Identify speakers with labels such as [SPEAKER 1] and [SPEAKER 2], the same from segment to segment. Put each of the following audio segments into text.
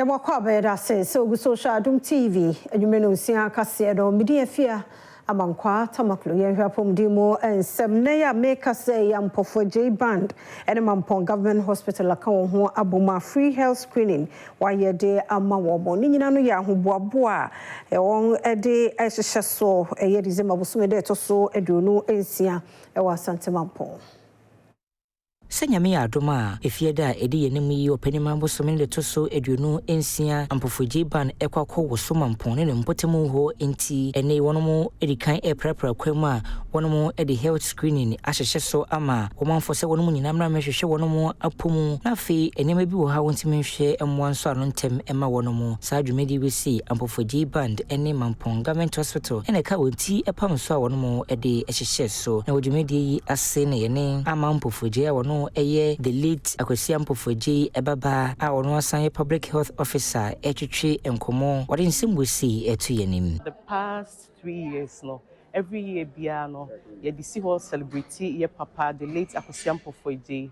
[SPEAKER 1] Yɛbɔ kɔ abɛyɛ da ase sɛ ogu so hwɛ Adom TV adwuma no nsia kaseɛ no. Mede Afia Amankwa Tamaklo. Yɛnhwɛ apɔmuden mu nsɛm. Nnɛ yi a meka sɛ yɛ Ampofo Agyei Band ne Mampɔn Government Hospital aka wɔn ho abom a free health screening wɔayɛ de ama wɔn. Ne nyinaa no yɛ ahoboaboa a wɔn de hyehyɛ so ɛyɛ December bosome da ɛtɔ so 26 ɛwɔ Asante Mampɔn.
[SPEAKER 2] Sɛ Nyame yɛ adom a, efie da a ɛdi yɛn anim yi, Ɔpɛnima bosome no de to so 26, Ampofo Agyei Band ɛkɔ akɔ wɔ so Mampɔn ne ne mpɔtam hɔ. Nti ɛnɛ wɔn di kan ɛreprapra kwan mu a wɔn de health screening ahyehyɛ so ama wɔmanfoɔ sɛ wɔn nyinaa mmra mmɛhwehwɛ wɔn apɔ mu, na afei nneɛma bi wɔ ha a wɔntumi nhwɛ mmoa nso ano ntɛm ɛma wɔn mu. Saa dwumadie wei si Ampofo Agyei Band ne Mampɔn Government Hospital ɛna ɛka wɔn ti pam so a wɔn de hyehyɛ so. Na wɔ dwumadie yi ase na yɛne Ama Ampofo Agyei a wɔn ɛyɛ the late Akwasi Ampofo Agyei ɛbaba a ɔno asan yɛ public health officer ɛtwitwe nkɔmmɔ, wɔde nsɛm wɔ si ɛto yɛn anim.
[SPEAKER 3] The past 3 years no, every year biara no, yɛde si hɔ celebrate yɛ papa, the late Akwasi Ampofo Agyei.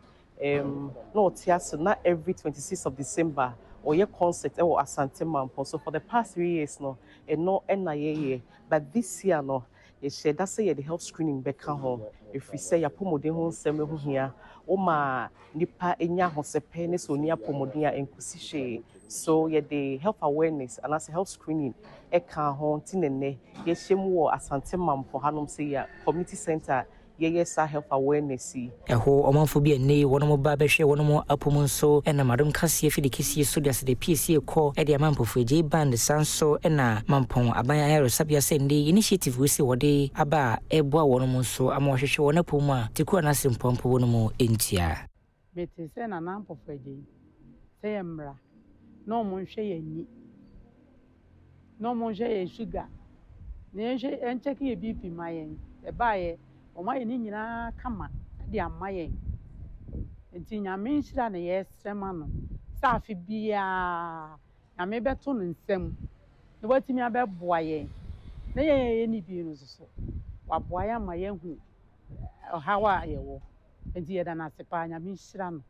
[SPEAKER 3] Na ɔte ase na every 26th of December ɔyɛ concert ɛwɔ Asante Mampɔn. So for the past 3 years no, ɛno ɛna yɛyɛ, but this year no, yɛhyɛ da sɛ yɛde health screening bɛka ho, ɛfiri sɛ yɛapɔmuden ho nsɛm ho hia. Woma nipa nya ahosɛpɛ ne sɛ ɔni apɔmuden a, nkosi hwee. So yɛde health awareness anaasɛ health screening ɛka ho. Nti nɛnɛ yɛhyɛ mu wɔ Asante Mampɔ hanom sɛ yɛ community center, yɛyɛ saa health awareness yi.
[SPEAKER 2] Ɛhɔ ɔmanfo bi a nnɛ wɔn ba bɛhwɛ wɔn apɔ mu nso ɛnam Adom kaseɛ fidi kɛseɛ so de asede piesie kɔ ɛde ama Ampofo Agyei Band, san so ɛna Mampɔn Aban Ayaresabea sɛ nnɛ initiative wei sɛ wɔde aba a ɛboa wɔn mu nso ama wɔhwehwɛ wɔn apɔ mu a teku anaasɛ mpɔmpɔ wɔ no mu ntua.
[SPEAKER 4] Mete sɛ Nana Ampofo Agyei sɛ yɛ mmra na ɔmo nhwɛ yɛn ani, na ɔmo nhwɛ yɛn sugar, na yɛnhwɛ ɛnkyɛke yɛ BP ma yɛn. Ɛbaayɛ ɔmo ayɛ ne nyinaa kama de ama yɛn, nti Nyame nhyira na yɛsrɛ ma no sɛ afe biara Nyame bɛto ne nsam na watumi abɛboa yɛn, na yɛn a yɛn ni bi no nso so waboa yɛn ama yɛahu ɔhaw a yɛwɔ. Nti yɛda no ase paa, Nyame nhyira no.